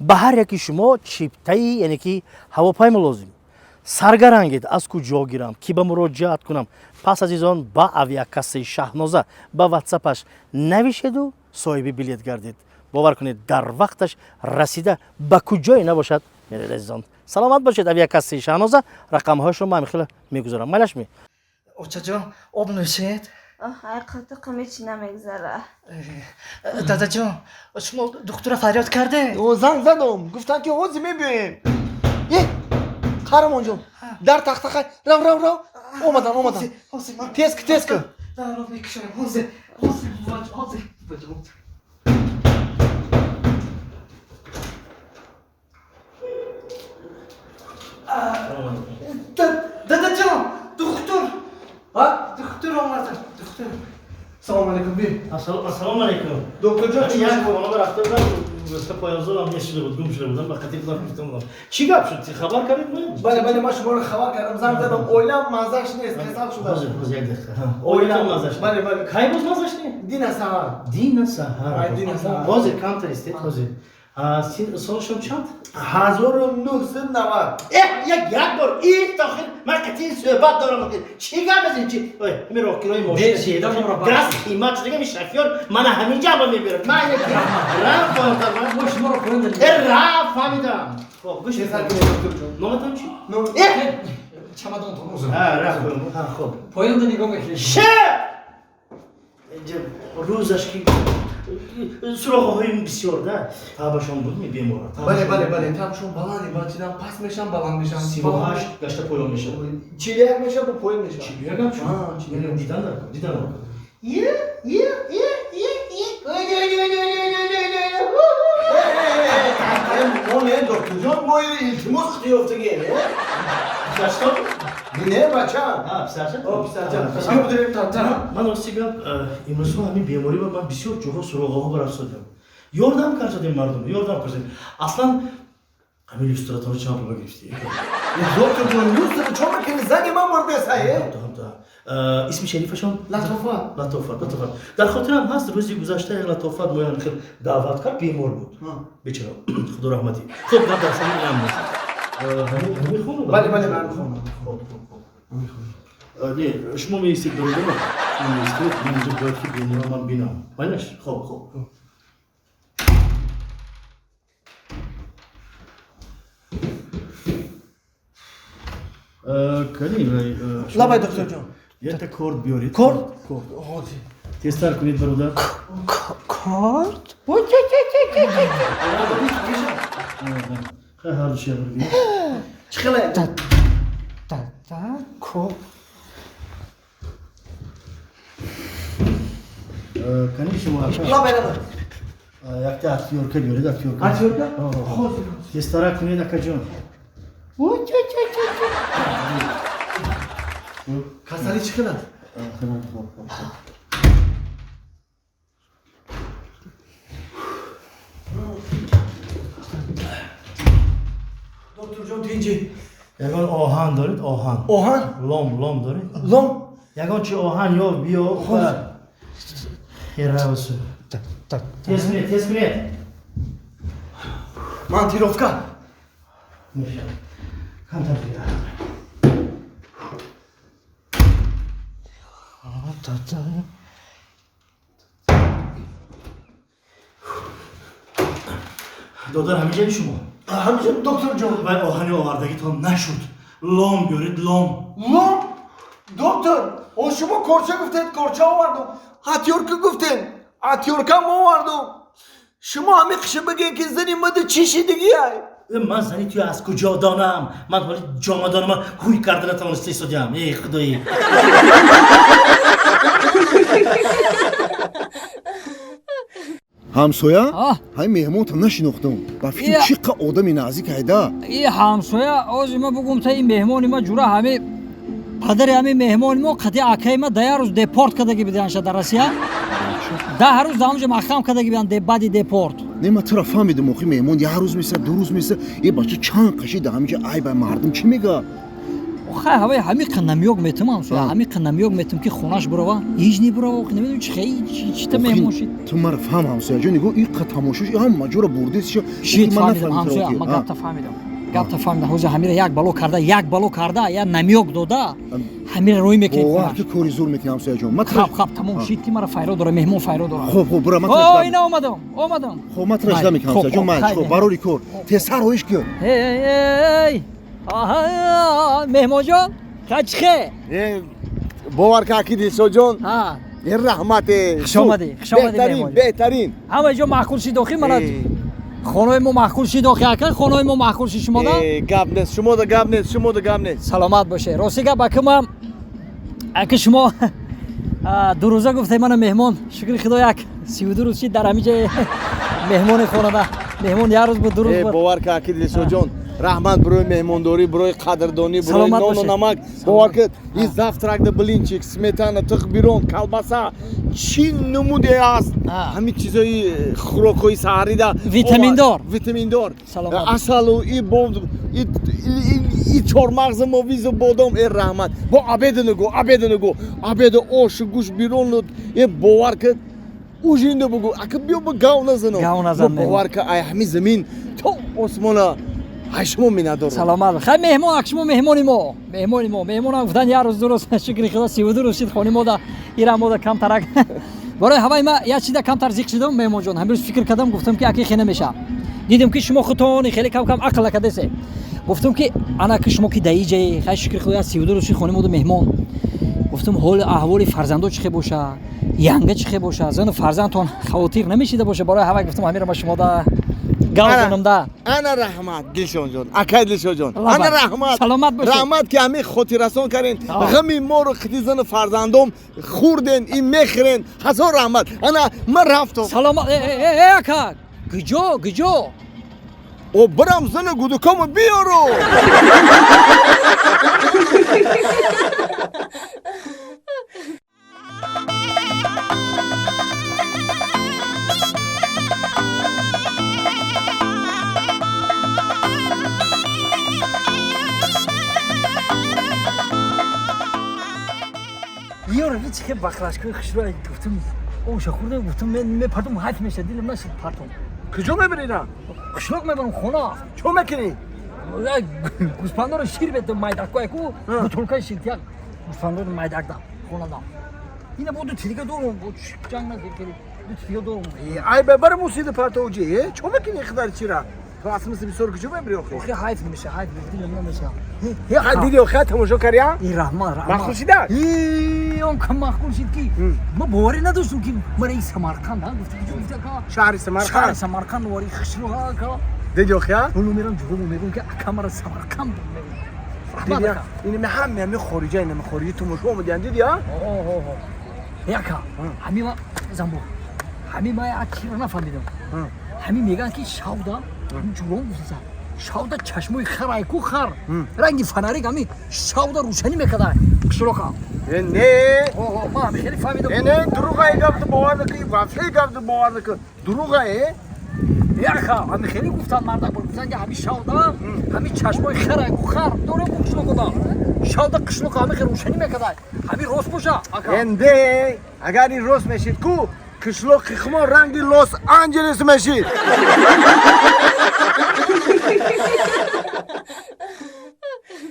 Ба ҳар яки шумо чиптаи, яъне ки ҳавопаймо лозим. Саргарангед, аз куҷо гирам, ки ба муроҷиат кунам? Пас, азизон, ба авиакассаи Шаҳноза ба ватсапаш навишеду соҳиби билет гардед. Бовар кунед, дар вақташ расида ба куҷое набошад меред. Азизон, саломат бошед. Авиакассаи Шаҳноза, рақамҳояшро ман хеле мегузорам. Майлаш ми? Очаҷон, об нӯшед. Ай, қатиқам ҳеч намегзара. Дадаҷон, шумо духтура фарёд карде? Занг задам, гуфтанд, ки ҳозир мебиёем. Е, Қаҳрамонҷон, дар тахтахай, рав, рав, рав, омадан, омадан. Тез ки, тез ки. Дарро мекушоям, ҳозир, ҳозир, ҳозир. Дадаҷон, духтур, духтур омадан, духтур. Салому алейкум, би. Ассалому алейкум. Докторҷон, чӣ? Як хона рафта будам, гуфта, поязолам нест шуда буд, гум шуда будам, ба қатъи худам гуфта будам. Чӣ гап шуд? Хабар кардед мо? Бале, бале, ман шуморо хабар кардам, занг задам. Оилам маззаш нест, касал шуда. Ҳозир, ҳозир, як дақиқа. Оилам маззаш. Бале, бале. Кай боз маззаш не? Дина саҳар. Дина саҳар. Ай, дина саҳар. Ҳозир, камтар истед, ҳозир. Солшон чанд? 1990. Э, як бор ифтохир, ман қатъи суҳбат дорам. Чӣ гап мезанӣ, чи? Ой, ҳамин роҳкирои мошин газ қимат шуда, ҳамин шофёр мана ҳамин ҷаба мебирад. Ман рафт поёнтар. Мо шуморо поён додем. Э, рафт, фаҳмидам. Хоб, гӯш. Номатон чӣ? Э! Чамадонтон. Рафт. Хоб. Поён да нигоҳ мекунед. Ше! Рӯзаш ки суроғаҳои бисёр да, табашон буд ми бемора? Бале, бале, бале, табшон баланд, бачидам паст мешам, баланд мешам. 38 гашта поён мешавад. 41 мешам, бо поён мешам. 41 ам чун дидан дар дидан дар. Е, е, е, е, е. Мо не, докторҷон, мо илтимос ёфтагем. Писарча? Не, бачам. Писарча. Ман, рости гап, имрӯзҳо ҳамин беморӣ ба ман бисёр ҷоҳо суроғаҳо барафтодем, ёрдам кардодем, мардум ёрдам кардем. Аслан ҳамин люстратонро чанд пул гирифтӣ? Докторҷон, люстра чо мекунӣ? Зани ман мурдеса. Исми шарифашон? Латофат. Латофат, Латофат. Дар хотирам ҳаст, рӯзи гузашта як Латофат моян хел даъват кард, бемор буд бечора, худо раҳматӣ. Хуб, гап дар сари инам нест. Ҳамин хона? Бале, бале, ҳамин хона. Хоб, хоб, хоб. Не, шумо меистед, бародаро, шумо меистед, ман инҷо бояд ки бемора ман бинам. Майнаш? Хоб, хоб. Кани? Лабай, докторҷон. Якта корд биёред. Корд? Корд. Тезтар кунед, бародар. Корд? Ҳардуш як бор. Чӣ хеле? Дада, корд. Кани шумо? Лабай, лабай. Якта отвёртка биёред, отвёртка. Отвёртка? Тезтарак кунед, акаҷон. Касалӣ чӣ хел аст? Хоб. Докторҷон, тинҷӣ? Ягон оҳан доред, оҳан? Оҳан? Лом, лом доред? Лом? Ягон чи оҳан ё биё. Херавсу, тез кунед, тез кунед. Монтировка. Мешавад, камтар дигар. Дада. Додар, ҳамиҷаи шумо? Ҳамиҷа, докторҷон. Вай оҳани овардагитон нашуд, лом биёред, лом. Лом? Доктор, о, шумо корча гуфтед, корча овардум, отвёртка гуфтем, отвёрткам овардум. Шумо ҳамин қиша бигӯед, ки зани мада чӣ шидагиай? Ман зани туя аз куҷо донам? Ман ҳоли ҷомадонама ҳуй карда натавониста истодиам. Эй, худои! Ҳамсоя, ҳай, меҳмонта нашинохтам. Ба фикр, чӣ қа одами наздик айда. И ҳамсоя, ози ма бугум та, ин меҳмони ма ҷура, ҳами падари ҳами меҳмони мо қати акаи ма да як рӯз депорт кардаги биданша дар Россия. 10 рӯз дар ҳамҷо маҳкам кардаги бидан баъди депорт. Не, ма тура фаҳмидам. Охи, меҳмон як рӯз меса, 2 рӯз меса, е бача чанд қаши да ҳамиҷа. Ай, ба мардум чӣ мега? Хай ҳавай ҳамиқа намёк метум ҳамсоя, ҳамиқа намёк метум ки хонаш бурава, ҳеҷ небурава, намедонам чи хай чита меҳмон шид. Ту мара фаҳм ҳамсояҷон, нигоҳ иқа тамошош ҳама ҷора бурдес шо. Шид фаҳмидам ҳамсоя, ма гапта фаҳмидам. Гапта фаҳмидам. Ҳозир ҳамира як бало карда, як бало карда, я намёк дода, ҳамира рӯй мекунем хонаш. Ки кори зур мекунӣ ҳамсояҷон. Хаб хаб тамом шид ки мара файро дора, меҳмон файро дора. Хуб хуб бура ман. О, ина омадам, омадам. Хуб ман тра жда мекунам ҳамсояҷон, ман хуб барори кор. Тезтар роиш кун. Эй, аҳа, меҳмонҷон, қачхе? Бовар ка ки Дилшодҷон. Ин раҳмате. Хуш омадӣ, хуш омадӣ меҳмон. Беҳтарин. Ҳама ҷо маъқул шид охи мана. Хонаи мо маъқул шид охи ака, хонаи мо маъқул шид шумо да? Гап нест, шумо да гап нест, шумо да гап нест. Саломат боше. Рости гап ака ман ака шумо ду рӯза гуфтед мана меҳмон, шукри худо як 32 рӯз шид дар ҳамин ҷо меҳмони хонада. Меҳмон як рӯз буд, ду рӯз буд. Бовар ка аки Дилшодҷон, раҳмат барои меҳмондорӣ, барои қадрдонӣ, барои нону намак. Бовар кунед, ин завтракда блинчик, сметана, тиқ бирон, колбаса, чӣ намуде аст. Ҳамин чизои хӯрокҳои саҳарида витаминдор, витаминдор, асалу и бод, и чормағзи мовизу бодом. Э раҳмат. Бо обеда нагӯ, обеда нагӯ, обеда ошу гӯшт бирон. Э бовар кунед, ужинда бугӯ, ака биё ба гав назанам. Гав назан. Бовар кун, ай ҳамин замин то осмона ай шумо миннатдорам. Саломат. Хай меҳмон, ак шумо меҳмони мо, меҳмони мо, меҳмонам гуфтан як рӯз ду рӯз, шукри худо 32 рӯз шид хони мо да ира мо да камтарак. Барои ҳаваи ма як чиза камтар зиқ шидам меҳмонҷон. Ҳамин рӯз фикр кардам, гуфтам ки аки хе намеша. Дидам ки шумо худтон хеле кам кам ақл накардесе. Гуфтам ки ана ки шумо ки даиҷае, хай шукри худо 32 рӯз шид хони мо да меҳмон. Гуфтам ҳоли аҳволи фарзандо чӣ хе боша, янга чӣ хе боша, зану фарзандтон хавотир намешида боша. Барои ҳавай гуфтам ҳамира ма шумо да гавзанам да. Ана раҳмат Дилшонҷон, акай Дилшонҷон, ана раҳмат. Саломат бошед. Раҳмат ки ҳамин хотиррасон карден, ғами моро қити зану фарзандом хӯрден, ин мехӯрен. Ҳазор раҳмат. Ана ман рафтам. Саломат. Э ака, куҷо, куҷо? О бирам зану гудукому биёру. Ёра ҳеч хе бақлашкои хушро гуфтам, оша хӯрда гуфтам, мепартум ҳайф меша, дилам нашид партум. Куҷо мебарина? Қишлоқ мебарам хона. Чо мекунӣ? Гӯспандоро шир бетам, майдаккояку бутулкаи шир як гӯспандоро майдакдам хонадам. Ина бо ду тирига дорум, бо ҷанг накарди, ду тирига дорум. Ай бабар мусиди партоҷи, э? Чо мекунӣ хидар чира? Пластмасси бисёр куҷо мебари охи? Охи ҳайф меша, ҳайф дилам намеша. Хай диди охи тамошо каря? И раҳмат, раҳмат. Маъқул шида? И он кам маъқул шид ки ма боварӣ надоштам ки мара и Самарқанд, ҳа гуфта куҷо гуфта ка? Шаҳри Самарқанд. Шаҳри Самарқанд вори хушро ҳа ка. Диди охи ҳа? Ҳоло мерам ҷуҳумо мегӯям ки ака мара Самарқанд мегӯям. Раҳмат ака. Ин ме ҳама ҳами хориҷа, ин ме хориҷи тамошо омадиян, диди ҳа? О. Ака, ҳами ма замбур. Ҳами ма як чиро нафаҳмидам. Ҳами мегӯянд ки шавда ҷурон гуфтаса. Шавда чашмои хар айку хар. Ранги фонарик ҳами шавда рӯшанӣ мекарда қишлоқа. Э не. О, ма ҳами хеле фаҳмидам. Э не, дурӯға э гапто бовар накун, вообще гапто бовар накун. Дурӯға э? Яха, ҳами хеле гуфтан мардак гуфтан ки ҳами шавда ҳами чашмои хар айку хар дорем қишлоқода. Шавда қишлоқа ҳами хеле рӯшанӣ мекарда. Ҳами рост боша ака. Энде, агар ин рост мешид ку, қишлоқи хумо ранги Лос Анҷелес мешид.